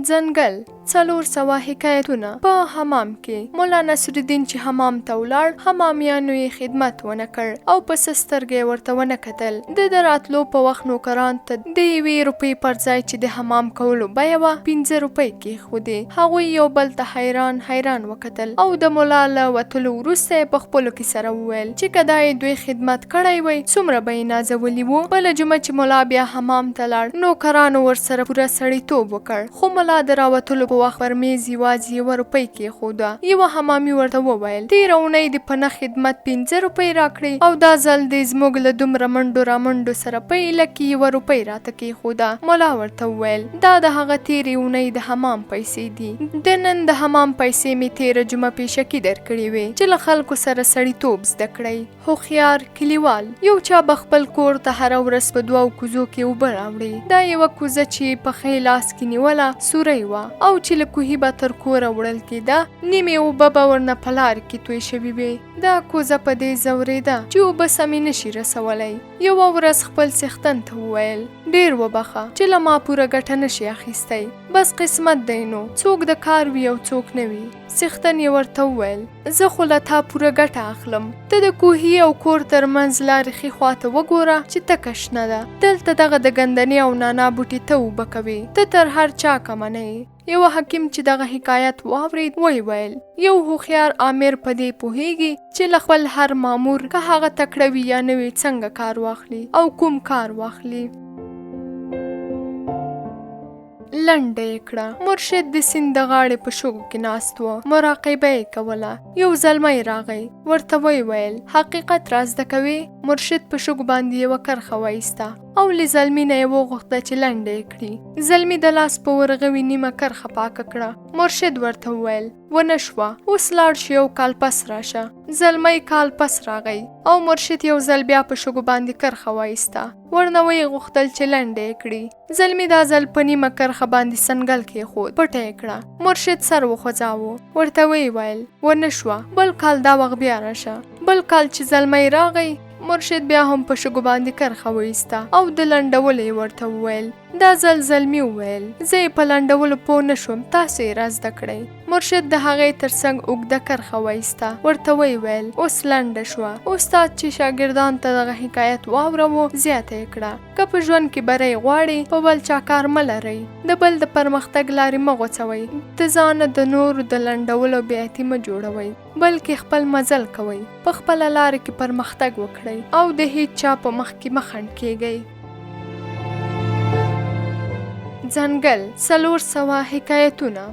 ځنګل، 400 حکایتونه. په حمام کې، ملا نصرالدین چې حمام ته ولاړ، حمامیانو یې خدمت ونه کړ او په څه سترګه یې ورته ونه کتل. د ده راتلو په وخت نوکران ته د یوې روپۍ پر ځای چې د حمام کولو بیه وه، پنځه روپۍ کېښودې. هغوی یو بل ته حیران حیران وکتل او د ملا له وتلو وروسته یې په خپلو کې سره وویل چې که دا یې دوی خدمت کړی وای، څومره به یې نازولي وو. بله جمعه چې ملا بیا حمام ته لاړ، نوکرانو ورسره پوره سړیتوب وکړ. خو ملا د راوتلو په وخت پر مېز یوازې یوه روپۍ کېښوده. یوه حمامي ورته وویل، تېره اونۍ دې په نه خدمت پنځه روپۍ راکړې او دا ځل دې زموږ له دومره منډو رامنډو سره په ایله کې یوه روپۍ راته کېښوده. ملا ورته وویل، دا د هغه تېرې اونۍ د حمام پیسې دي. د نن د حمام پیسې مې تېره جمعه پېشکي درکړې وې چې له خلکو سره سړیتوب زده کړئ. هوښیار کلیوال. یو چا به خپل کور ته هره ورځ په دوو کوزو کې اوبه راوړې. دا یوه کوزه چې په ښی لاس کې نیوله سورۍ وه او چې له کوهي به تر کوره وړل کېده، نیمې اوبه به ورنه په لار کې توی شوې وې. دا کوزه په دې ځورېده چې اوبه سمې نه شي رسولی. یوه ورځ خپل څښتن ته وویل، ډېر وبخښه چې له ما پوره ګټه نه شې اخیستی. بس قسمت دی نو، څوک د کار وي او څوک نه وي. څښتن یې ورته وویل، زه خو له تا پوره ګټه اخلم. ته د کوهي او کور تر منځ لارې ښي خوا ته وګوره چې تکه شنه ده. دلته دغه د ګندنې او نانا بوټي ته اوبه کوې. ته تر هر چا کمه نه یې. یوه حکیم چې دغه حکایت واورېد، ویې ویل، یو هوښیار آمر په دې پوهېږي چې له خپل هر مامور، که هغه تکړه وي یا نه وي، څنګه کار واخلي او کوم کار واخلي. لنډه یې کړه. مرشد د سیند د غاړې په شګو کې ناست و، مراقبه یې کوله. یو زلمی راغی، ورته ویې ویل، حقیقت را زده کوې؟ مرشد په شګو باندې یوه کرښه وایسته او له زلمي نه یې وغوښته چې لنډه یې کړي. زلمي د لاس په ورغوي نیمه کرښه پاکه کړه. مرشد ورته وویل، ونه شوه، اوس لاړ شو یو کال پس راشه. زلمی کال پس راغی او مرشد یو ځل بیا په شګو باندې کرښه وایسته. ورنه ویې غوښتل چې لنډه یې کړي. زلمي دا ځل په نیمه کرښه باندې سنګل کېښود، پټه یې کړه. مرشد سر وخوځاوه، ورته ویې ویل، ونه شوه، بل کال دا وخت بیا راشه. بل کال چې زلمی راغی، مرشد بیا هم په شګو باندې کرښه وایسته او د لنډولو یې ورته وویل. دا ځل زلمي وویل، زه یې په لنډولو پوه نه شوم، تاسو یې را زده کړئ. مرشد د هغې تر څنګ اوږده کرښه وایسته، ورته ویې ویل، اوس لنډه شوه. استاد چې شاګردان ته دغه حکایت واوراوه، زیاته یې کړه، که په ژوند کې بری غواړئ، په بل چا کار مه لرئ، د بل د پرمختګ لارې مه غوڅوئ، د ځانه د نورو د لنډولو بیعتي مه جوړوئ، بلکې خپل مزل کوئ، په خپله لاره کې پرمختګ وکړئ او د هیچا په مخ کې مه خنډ کیږئ. ځنګل، 400 حکایتونه.